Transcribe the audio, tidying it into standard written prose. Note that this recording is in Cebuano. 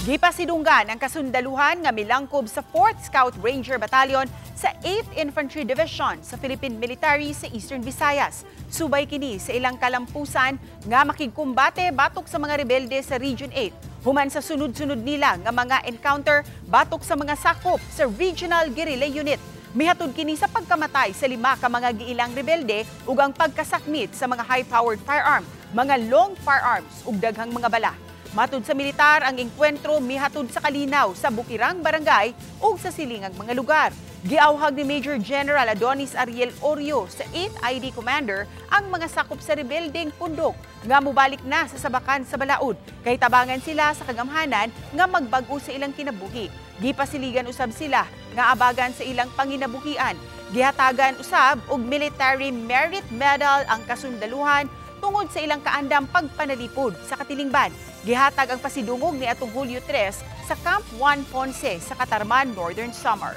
Gipasidunggan ang kasundaluhan nga milangkob sa 4th Scout Ranger Battalion sa 8th Infantry Division sa Philippine Military sa Eastern Visayas. Subay kini sa ilang kalampusan nga makigkumbate batok sa mga rebelde sa Region 8. Human sa sunod-sunod nila nga mga encounter batok sa mga sakop sa Regional Guerrilla Unit. Mihatod kini sa pagkamatay sa 5 ka mga giilang rebelde ug ang pagkasakmit sa mga high-powered firearm, mga long firearms ug daghang mga bala. Matud sa militar, ang engkwentro mihatod sa kalinaw sa Bukirang Barangay ug sa silingang mga lugar. Giawhag ni Major General Adonis Ariel Orio sa 8th ID Commander ang mga sakop sa rebeldeng pundok nga mubalik na sa sabakan sa balaod kay tabangan sila sa kagamhanan nga magbag-o sa ilang kinabuhi. Gipasiligan usab sila nga abagan sa ilang panginabuhian. Gihatagan usab og Military Merit Medal ang kasundaluhan tungod sa ilang kaandam pagpanalipod sa katilingban. Gihatag ang pasidungog ni atong Hulyo 3 sa Camp 1 Ponce sa Catarman, Northern Samar.